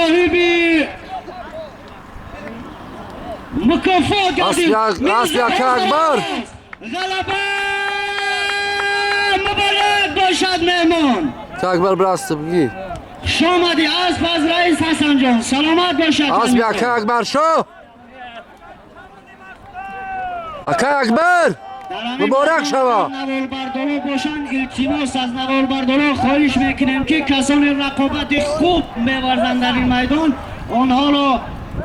Соҳиби мукофот гардид. Асби Акай Акбар. Ғалаба муборак бошад, меҳмон. Акай Акбар, бирасти бигӣ. Хуш омадӣ, асп аз раис Ҳасанҷон, саломат бошад. Асби Акай Акбар шо. Акай Акбар. Муборак шава. Наворбардоро бошанд, илтимос, аз наворбардоро хоҳиш мекунем, ки касоне рақобати хуб меварзанд дар ин майдон, онҳоро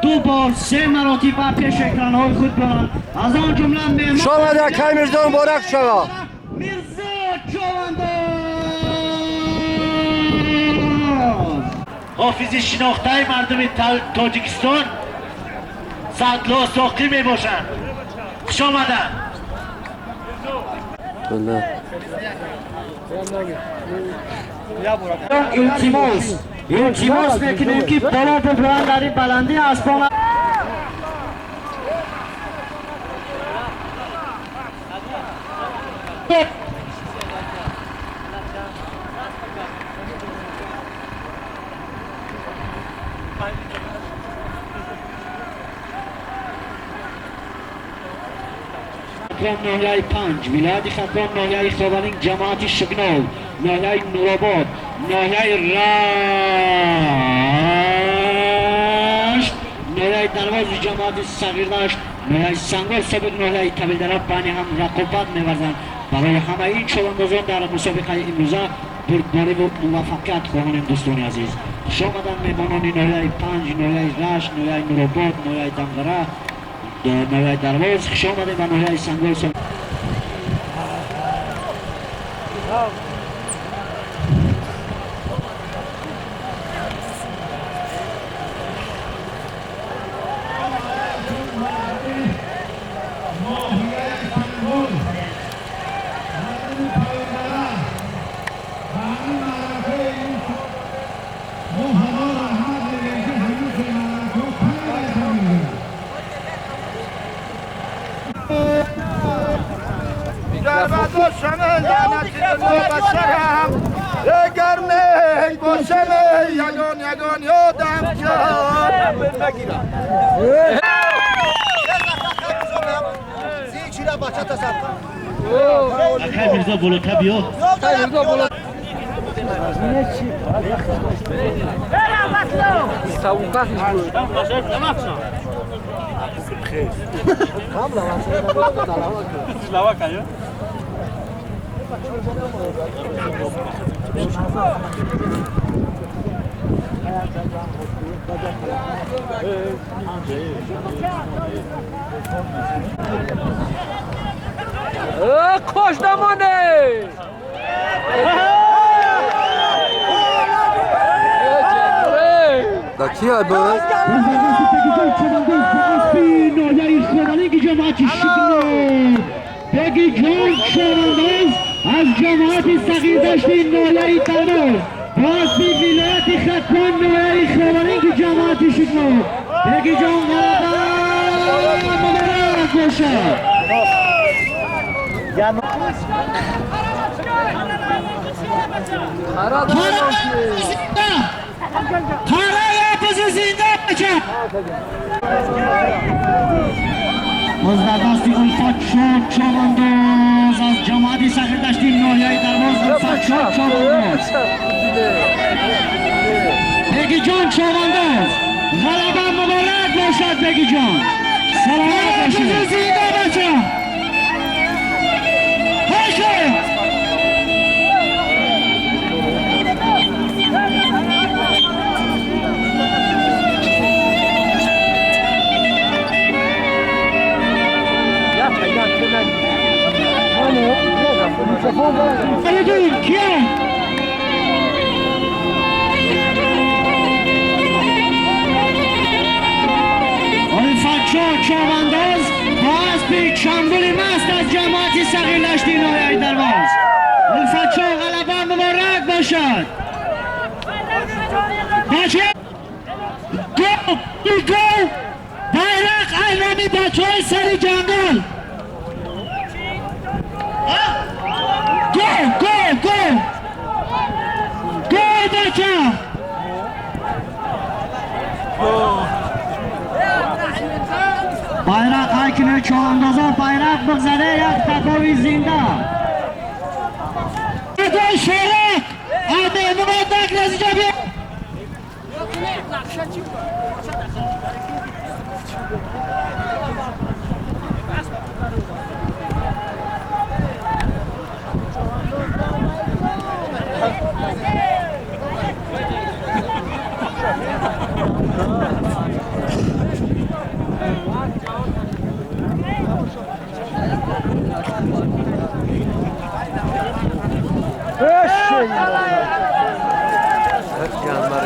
ду бор, се маротиба пеш экранҳои худ биёранд, аз он ҷумла меҳмон Хуш омадӣ, Акай Мирзо, муборак шава. Мирзо Човандоз. Ҳофизи шинохтаи мардуми Тоҷикистон Садло Соқӣ мебошанд. Хуш омаданд. Бале. Илтимос, илтимос мекунем, ки боло бибуранд дар ин баландӣ аспон. Хатлон, ноҳияи Панҷ, вилояти Хатлон, ноҳияи Ховалинг, ҷамоати Шигнов, ноҳияи Нуробод, ноҳияи Рашт, ноҳияи Дарвози, ҷамоати Сағирдашт, ноҳияи Сангвор собиқ ноҳияи Тавилдара байни ҳам рақобат меварзанд. Барои ҳамаи ин човандозон дар мусобиқаи имрӯза бурдбориву муваффақият хоҳонем. Дӯстони азиз, хуш омаданд меҳмонони ноҳияи Панҷ, ноҳияи Рашт, ноҳияи Нуробод, ноҳияи Данғара, ноҳияи Дарвоз. Хуш омадем ба ноҳияи Сангвор. اگر نه باشم یگان یگان یادم کرد. Акай Мирзо, болота биё. Кош дамоне! Да ки ай бо? ҷамоати Шигнов, Беги ҷон Човандоз аз ҷамоати Сағирдашти ноҳияи Дарвоз бо асби вилояти Хатлон, ноҳияи Ховалинги, ҷамоати Шигнов. Беги ҷон, ғалаба муборак бошад. Зинда! Қара зинда бача! Боз дар дасти Улфат Шод Човандоз аз ҷамоати Сағирдашти ноҳияи Дарвоз, Улфат Шод Човандоз. Бегиҷон Човандоз, ғалаба муборак бошад, Бегиҷон. Саломат бошед. Зинда бача! Ҳошо! Фаридун кия? Улфатшо Човандоз бо аспи Чамбули маст аз ҷамоати Сағирдашти ноҳияи Дарвоз. Улфатшо, ғалаба муборак бошад. Бача, го го, байрақ айлами бачаҳои сари ҷангал. Го, го, го, го, бача! Мекунад чорандозон байрақ бигзаде як такови зинда. Шера! Ade муборак разиҷаби.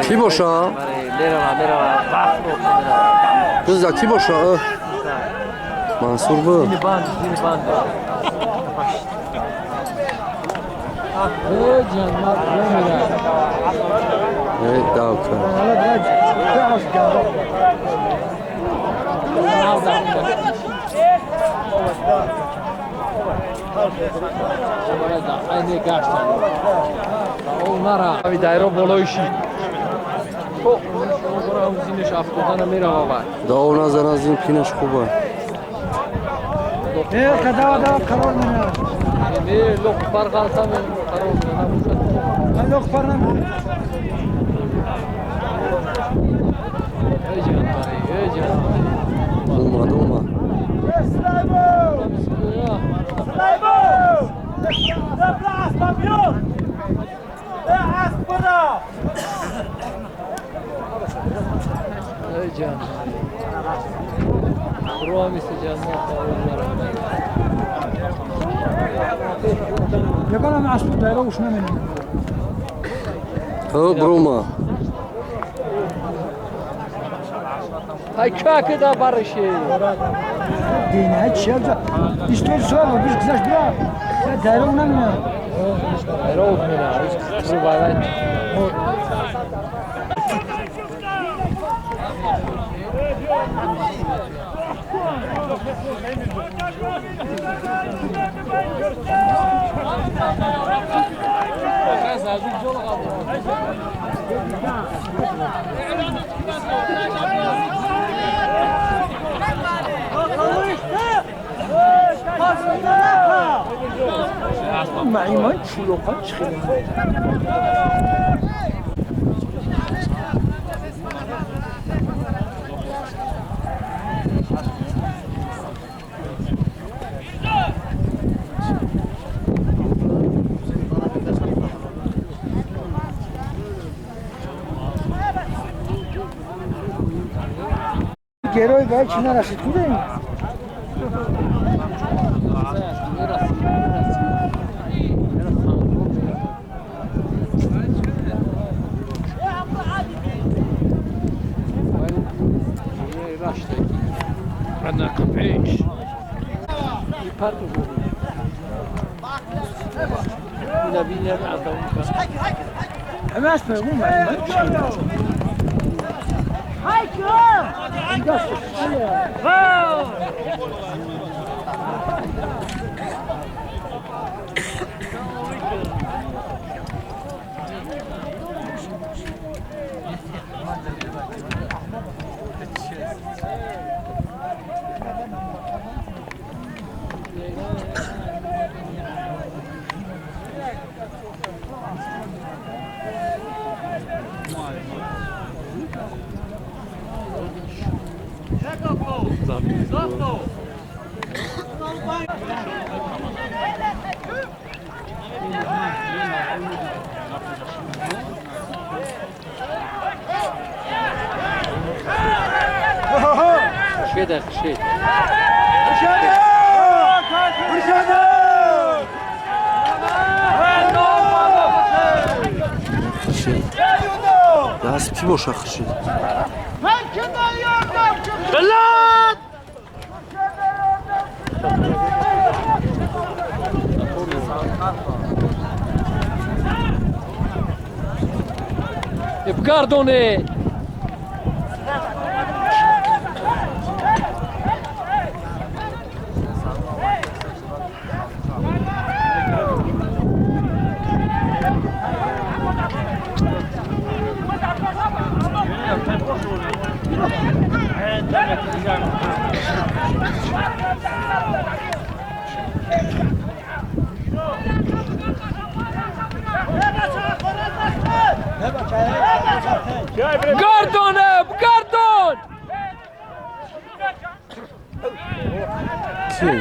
Ки боша? Кызда ки боша? Мансур бу. Эй, давка. Да, назар аз ин пинаш хуба. Дума, дума. Брума. Ай как да барыши? Даст ки боша хуршид? Гардоне! Гардоне, гардон! Ки?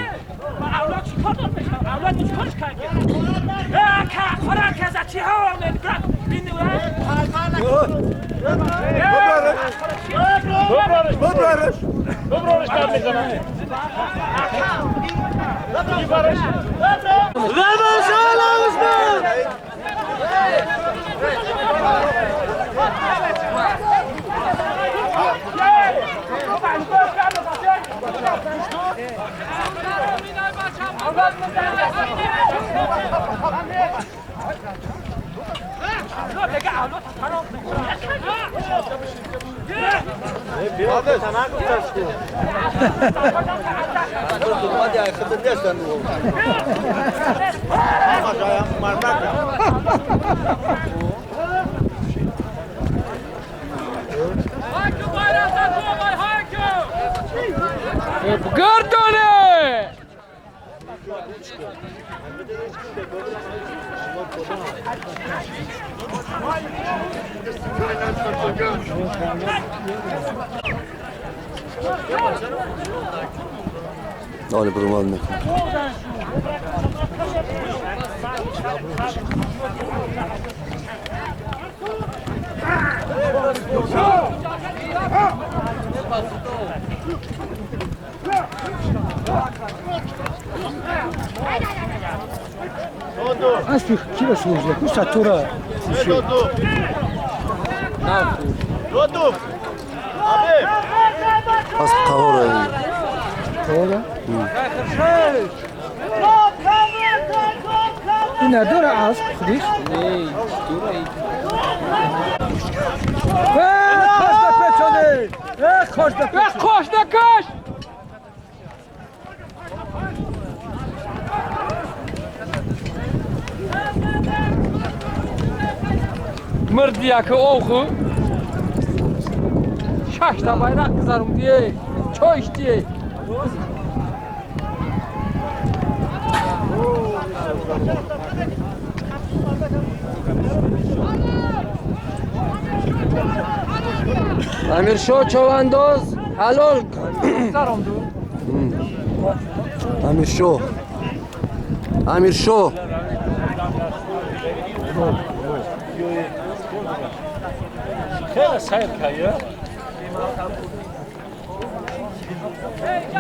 Гардоне! Оли бурумад мекунад. Аспи кира служба, куса тура. Асп қаҳора. Қаҳора? Ин надора асп худиш? Не, дура. Э, печоне! Э, хошда Э, хошда каш! Мирдияки оху. Шашта байрақ гузарум дие. Чой ишти. Амиршо човандоз ҳалол. Гузарум ду. Амиршо. Амиршо.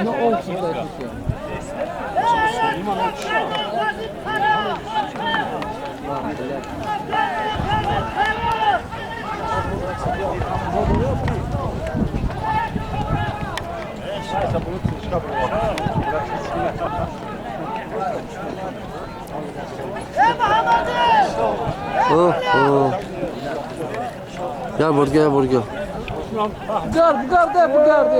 Но он сюда. О, о. Я бурга, я бурга. Гард, гард, гард, гард.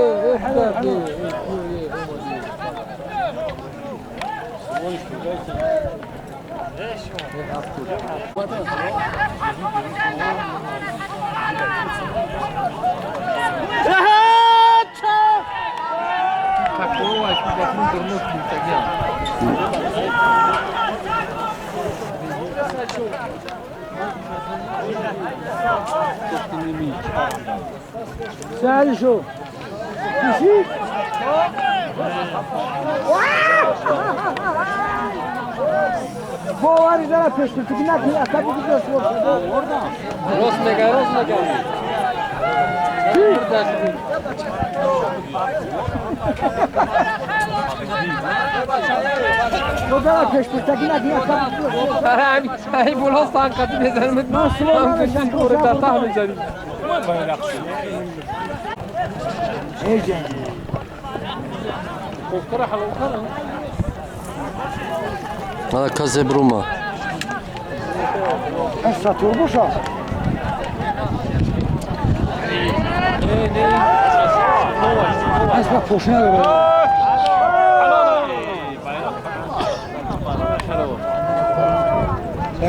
Сальжо. Бовари дара пешпиртики накунӣ, ака бигузор. Рост мега, рост мега. Дара пешпиртики накунӣ, ака бигузор. Ҳамин боло санқати мезанем. Ҳам кори дар таҳ мезанем. Ана касе брума. Сатур боша. Асба пошна дора.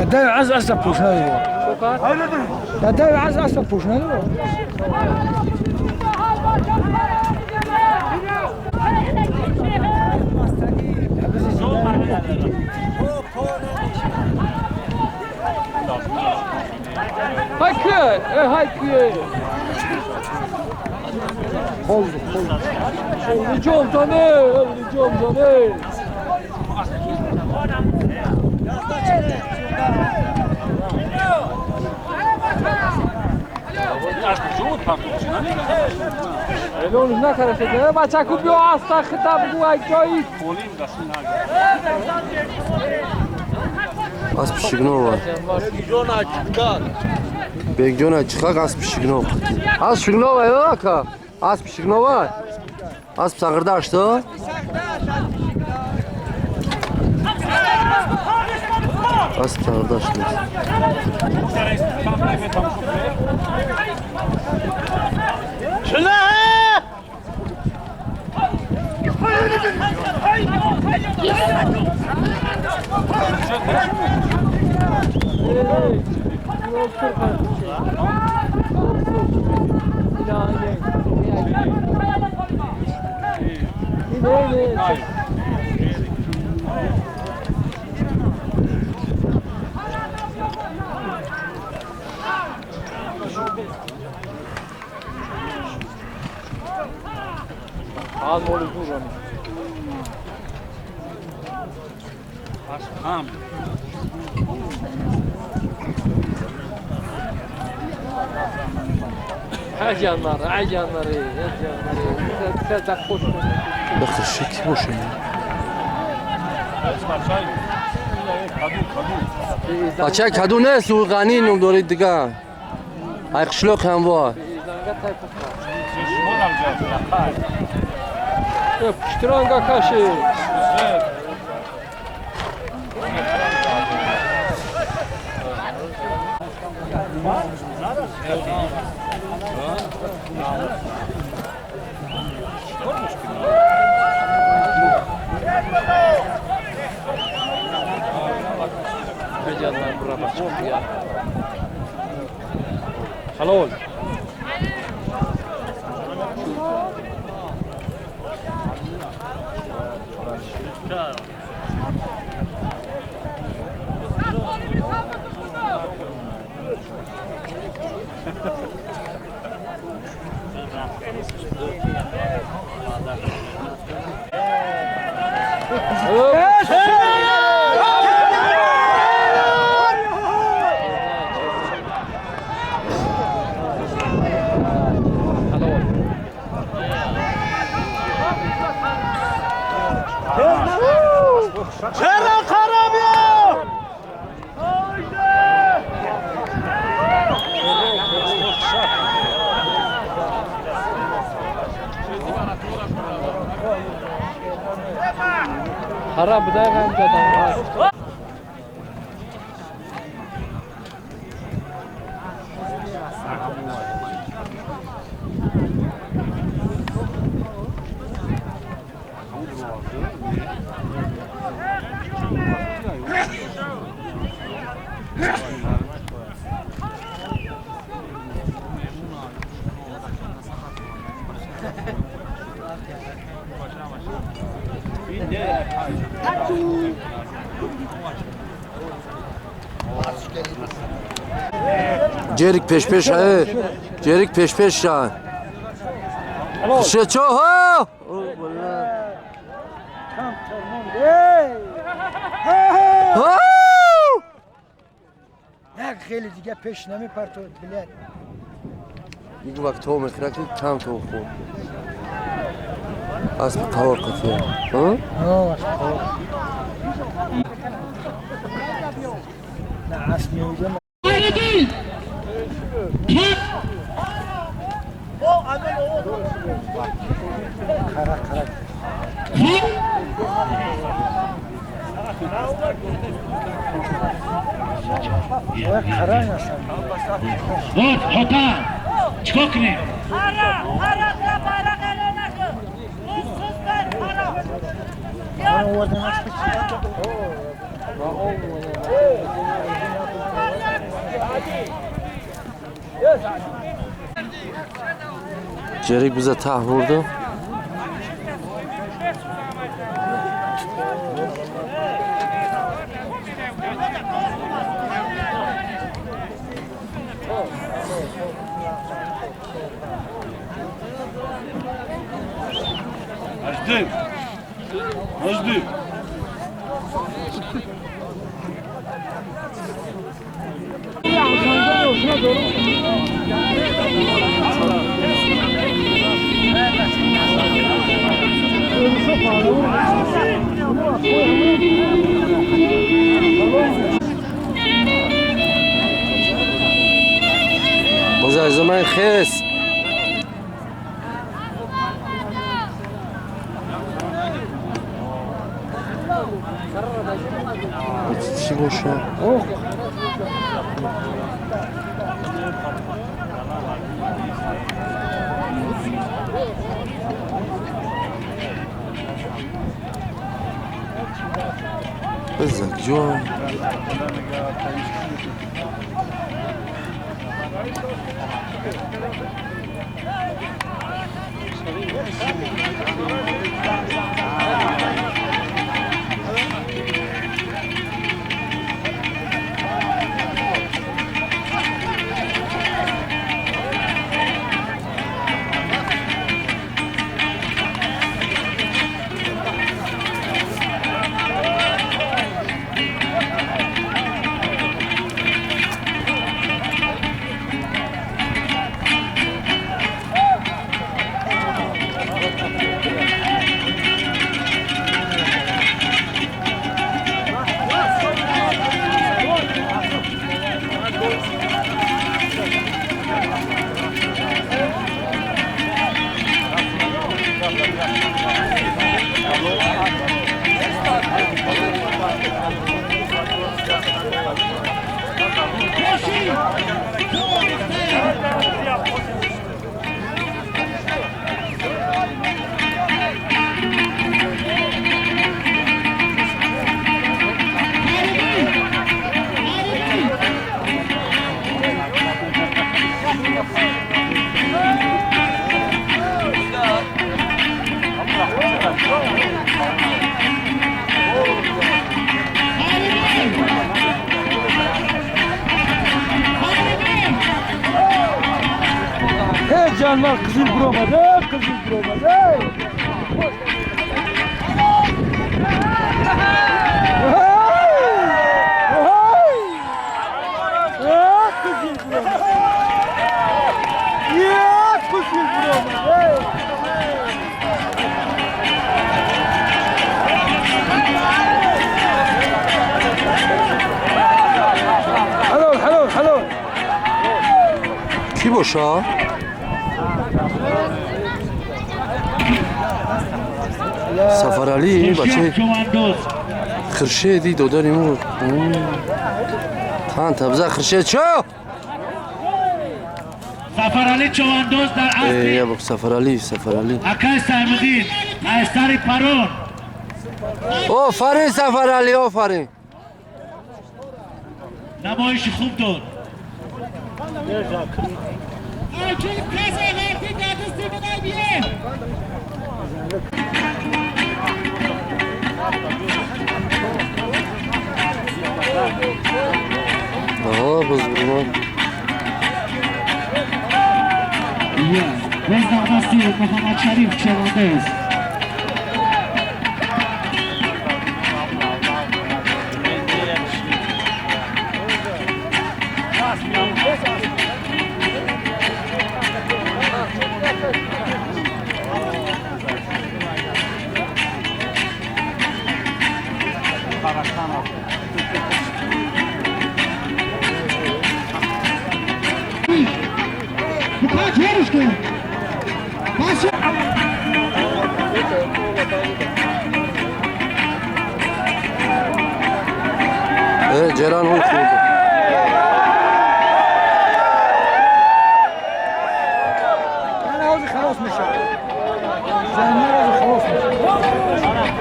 Дай аз асба пошна дора. Дай аз асба пошна дора. Hayki, hayki. Oldu, oldu. Oldu canım, oldu canım. Асп Шигнова. Бегҷона чиқак асп Шигнов. Асп Шигнова ё ака? Асп Шигнова? Асп Сағирдашт? Асп Сағирдашт. Бача каду нест, ӯ ғанӣ ном доред дига. Ай қишлоқ ҳам во. Пуштранга каши. Halol. Cerik peş peş hayır. Cerik peş peş ya. Şu ha. نه خیلی دیگه پیش نمیپرتو بلد. یک وقت تو میخوره که کم تو خور. اسب قهار قطعه. ها؟ ها اسب قهار. نه اسب میوزم. قره قره. Вот, хота. Чикор кунем? Cerik bize tah vurdu. Жди. Жди. Боз аз ман хес. Чӣ боша? Бизак ҷон. Hey canlar kızıl buramadı, kızıl buramadı. Kızıl buramadı. Ya kızıl buramadı. Helal, helal, helal. Кӣ боша? Сафаралӣ бачаи Чувандоз. Хуршеди додари мо. Тан табза Хуршед чо? Сафаралӣ Чувандоз дар Э, я асби бо Сафаралӣ, Сафаралӣ. акай Саймуддин айсари парон. Офарин Сафаралӣ, офарин. Намоиши хуб дод. Аҳо, боз бурман. Боз дар дасти Муҳаммад Шариф Чувандоз. Э, Ҷеран ҳун хӯрд. Yani ağzı خلاص میشه. زنler ağzı خلاص میشه.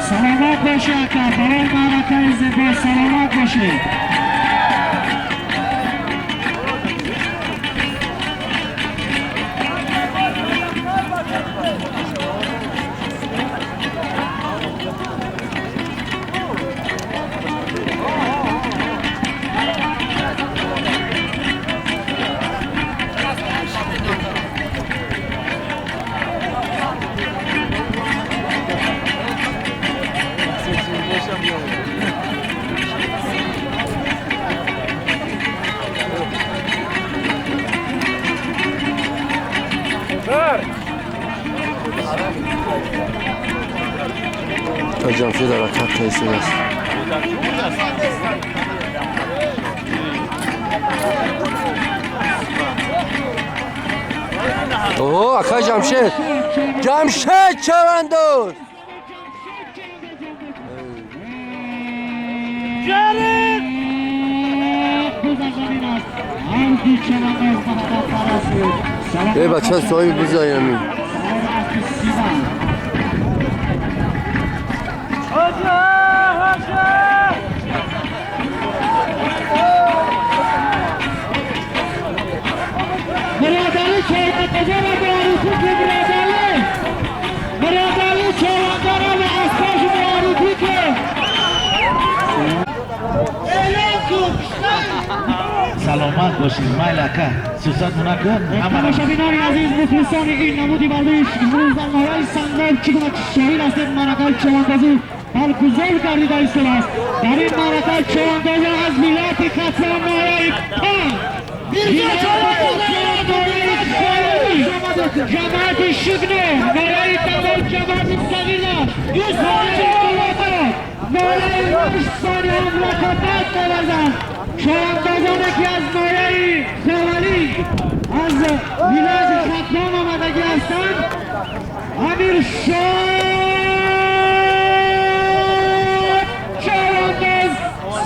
Саломат боши ака, барои маъракаи зебо саломат бошед. Ҷамшед ҳаракат кардааст. Оҳо, ака Ҷамшед! Ҷамшед чавандоз! Эй бача соҳиби бизоями. برادری چهارندازان را معرفی که برادری چهارندازان را اسباش معرفی که اعلام کن. سلامت باشید مایل اکا سوسات منکن. تماشابینان عزیز، مخلصان این نمودی ورزش، امروز در ناحیه سنگار چگونه شاهد هستید معرکه چوباندازی برگزار گردیده است. در این معرکه چوباندازان از ولایت ختلان ناحیه پنج جماعت شگنه ناحیه تمام جماعت صغیره ناحیه رشتانی هم رقابت می‌ورزند. چوباندازان که از ناحیه خوالی از ولایت ختلان آمدگی هستند. امیر شاه چوبانداز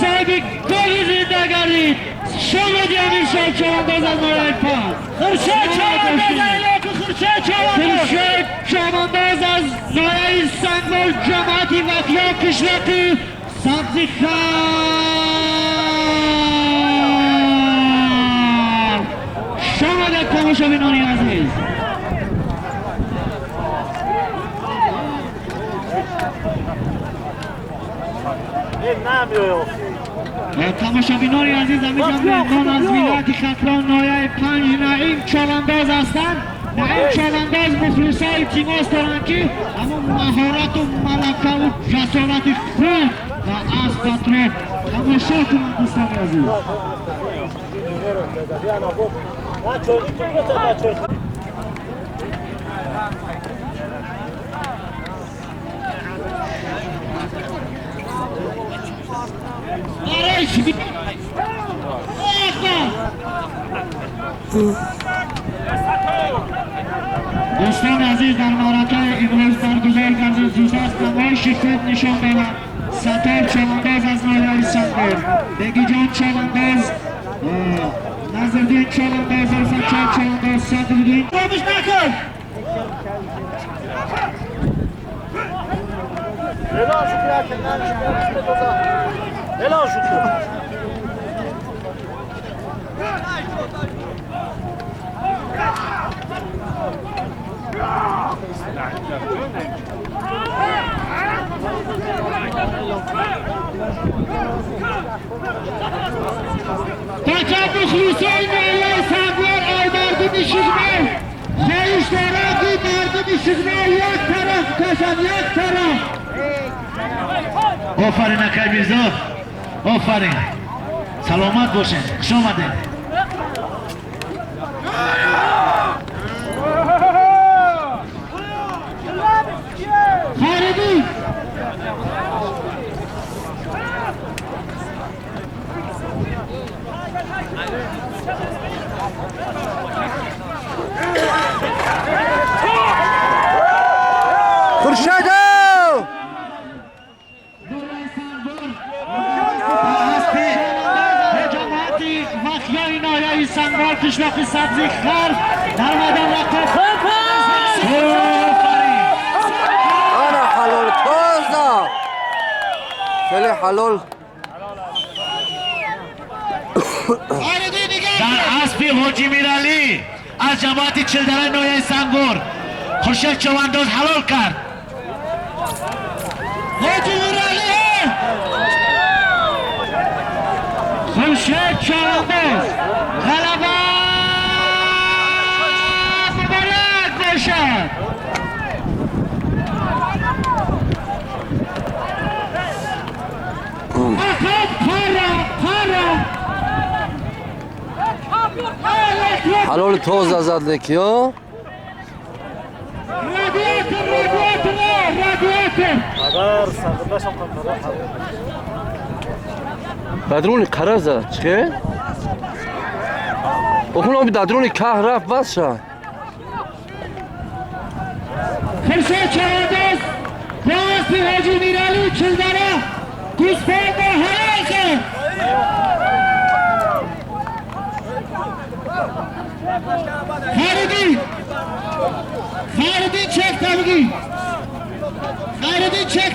صاحب گل زنده گردید. شما امیر شاه چوبانداز از ناحیه پنج، خورشید چوبانداز، خورشید چوبانداز از ناحیه سنگمال جماعت وقیا کشلقی سبزی خان. شما در تماشابینان عزیز، تماشابینان عزیز، همیشه مهمان از ولایت ختلان ناحیه پنج نعیم چوبانداز هستند. نعیم چوبانداز مخلصای تیماس دارند که همون مهارت و ملکه و جسارت خود و اسبت را تماشا کنند. دوستان عزیز، دوستان عزیز، در معرکه امروز برگزار گردید زودست نمایش خوب نشان دادند. ستار چوبانداز از ناحیه سنگار، بگی جان چوبانداز، نظردین چوبانداز، عرفان چوبانداز، صدرالدین. رامش نکن. Helal şükür. بچه مخلصای ناحیه سنگار، ای مردم شگنه، خواهش دارم که مردم شگنه یک طرف کشن، یک طرف. آفرین اکای میرزا، آفرین، سلامت باشین، خوش آمدین. خارجی خورشید سنگار کشلاق سبزی خر در میدان رقابت. انا حلال تازه خیلی حلال. در اسب حاجی میرعلی از جماعت چلدره ناحیه سنگور خورشید چوبانداز حلال کرد. حاجی میرعلی خورشید چوبانداز غلبه مبارک باشد. عقب پارا پارا حلال تازه زد لکیا. رادیاتور رادیاتور رادیاتور. Дадруни қараза чихе? Охун оби дадруни каҳ рафт бас ша. Хуршед Чавандоз бо аспи Ҳоҷи Миралӣ Чилдара гӯсфандро ҳалол кард. Хайриддин, Хайриддин, чек та бигир. Хайриддин, чек.